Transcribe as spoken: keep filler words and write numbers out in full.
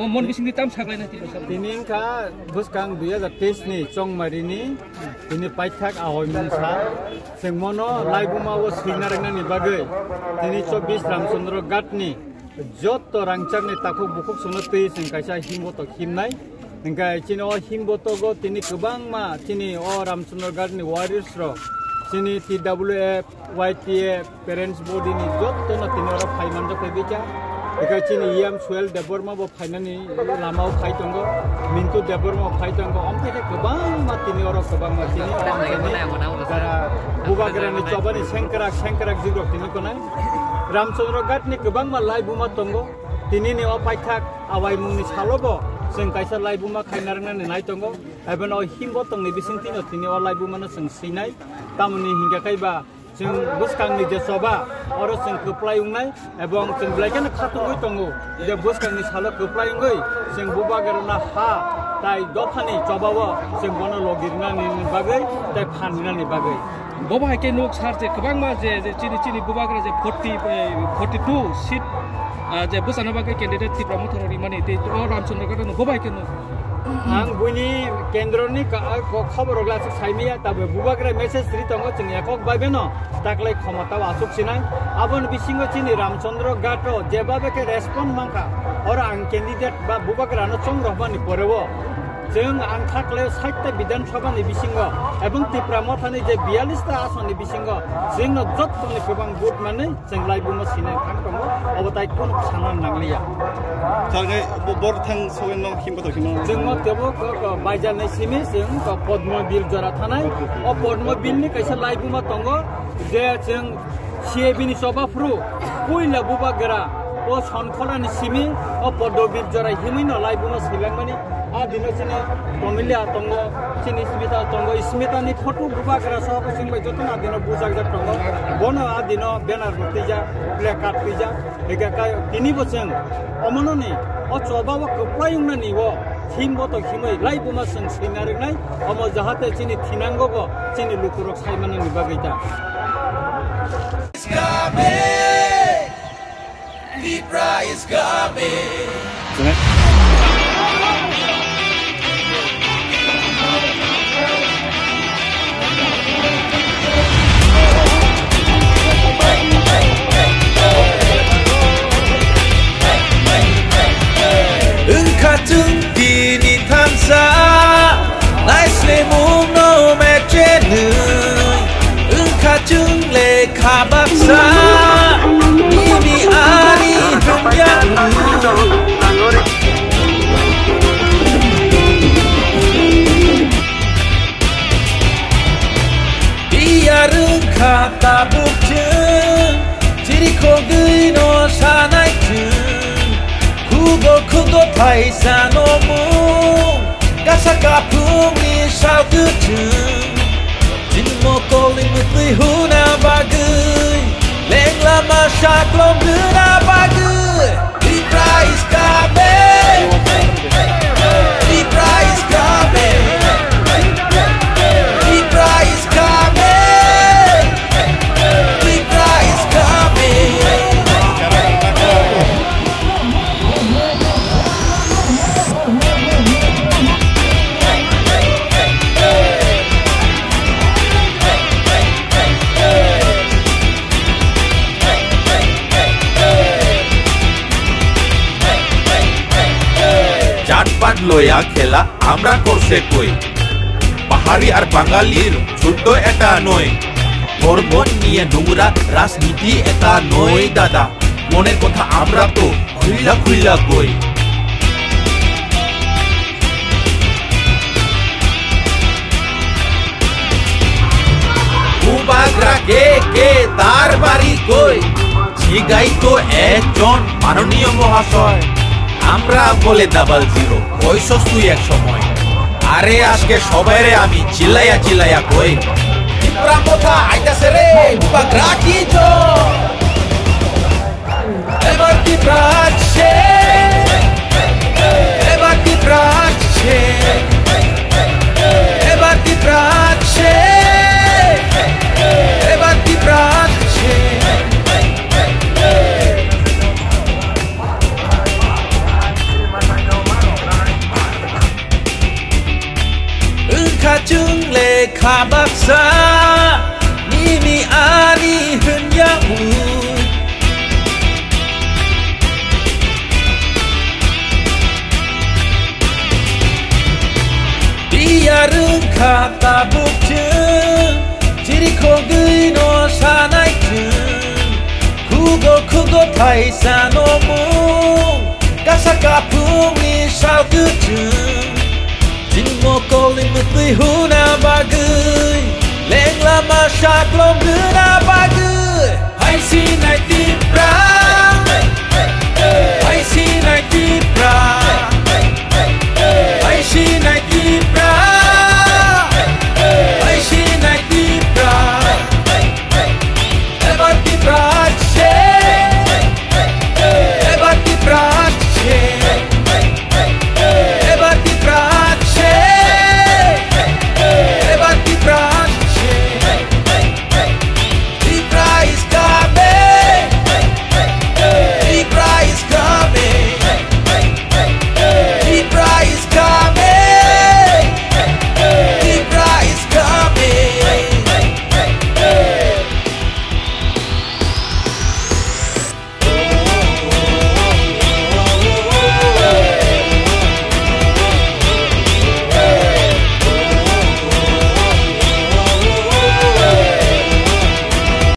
O mon bisingtwi tam saklaina tini sal. Tini wngkha bwskang dui hajar teis ni Chongmari ni tini paithak ahoi mungsa. Chwng mono laibuma o swina rwnani bagwi tini chobbish Ramchandra Ghat ni jotto rangchakni takhuk bukhuk sono twi chwng kaisa himbotok himnai. Hingkhe chini o himbotogo tini kwbangma chini o Ramchandra Ghat ni warriors rok, chini T W F, Y T F, parents body ni jotto no tini oro phai manjak phai bikha. Hingkhe chini E M Suel Debbarma bo phainani lama o phai tongo, Mintu Debbarma bo phai tongo. Omo khe kwbangma tini oro kwbangma chini jara bubagra ni chobani sengkrak sengkrak jigrok tini konai. Ramchandra Ghat ni kwbangma laibuma tongo. Tini ni o paithak awaimung ni salo bo chwng kaisa laibuma khaina rwnani nai tongo. Abo no himbotok ni bisingtwi no tini o laibuma no chwng swinai. Tamoni hingkha khe ba chwng bwskang ni je choba oro chwng kwplai wngnai ebong chwng belai kheno khatungwi tongo je bwskang ni salo kwplai wngwi chwng bubagra no ha tai dopha ni choba o chwng bono logi rwnani bagwi tai phan rwnani bagwi. Bo bai khe nuk sar je kwbangma je, je chini, chini bubagra je forty, eh, forty two seat, ah, je bwsano bagwi candidate Tipra Motha rok rimani tei o Ramchandra Ghat no bo bai khe nuk. Ang buini kendro ni ka-, ko-, khobor rok lasuk saimaya, tabuk bubagra message ri tongo chwng ekok bai beno taklai khomota o asuk sinai. Aboni bisingo chini Ramchandra Ghat o jeba beke respond mankha, oro ang candidate ba bubagra no chong rokmani pore o. Chwng ang kha khlaio sait ta Bidhan Sabha ni bisingo ebong Tipra Motha ni je biyallis ta ason ni bisingo chwngno jottoni kwbang vote manwi chwng laibuma sinai thang tongo, obo tai kunu sana nangliya. Thangwi bo-, bor thang sogwi no himba tongkhino. Chwngno tebo ko, ko baija nai simi chwng ko Podmo Bill jora thanai. O Podmo Bill ni kaisa laibuma tongo je chwng C A B ni choba phuru puila bubagra o Sonkholani simi o Podmo Bill jora himwi no laibuma silangmani. A dino chini Tomilia tongo, chini Smita tongo, Smita ni photo bubagra soho chwng bai jotono a dino bujakjak tongo. Bono a dino banner bo twijak, placard twijak. Ega kai tini bo chwng omono ni o choba o kwplai wngnani o himbo to himwi laibuma chwng swina rwnai. Omo jahate chini thinango bo chini lukurok sai manani bagwi ta. Tipra is coming. Wngkha chwng tini thansa, naislemung no mechenwi. Wngkha chwng le kha baksa, nini ani hwnjak. Biyar wngkha tabuk chwng, chirikhogwi no sanai chwng. Khugo khugo thaisa no mung, kasa kaphungni sal kwchwng. Chini mokolni mwtwi huna bagwi, leng lama saklom rwna bagwi. Tipra is coming. Tipra is coming. Tipra is coming. Tipra is coming. জাতপাত লয়া খেলা আমরা করছে কই? পাহাড়ি আর বাঙালির যুদ্ধ এটা নয়। ধর্ম নিয়ে নোংরা রাজনীতি এটা নয় দাদা। মনের কথা আমরা তো খুইলা খুইলা কই। Bubagra ke ke tar bari koi? Jigai to ekjon manoniyo mohashoy. Amra bole double zero, hoisos tui ek somoy. Are ajke sobaire ami chillaiya chillaiya koi. Tipra Motha aitase re, Bubagra ki joy. Ebar Tipra asche, ebar Tipra asche, ebar Tipra asche, ebar Tipra asche. Chwng le kha baksa, nini ani hwnyamu. Tiyar wngkha tabuk chwng, chirikhogwi no sanai chwng. Khugo khugo thaisa no mung, kasa kaphungni sal kwchwng. Chini mokolni mwtwi huna bagwi, lengla ma saklom rwna bagwi. Hai sinai Tipra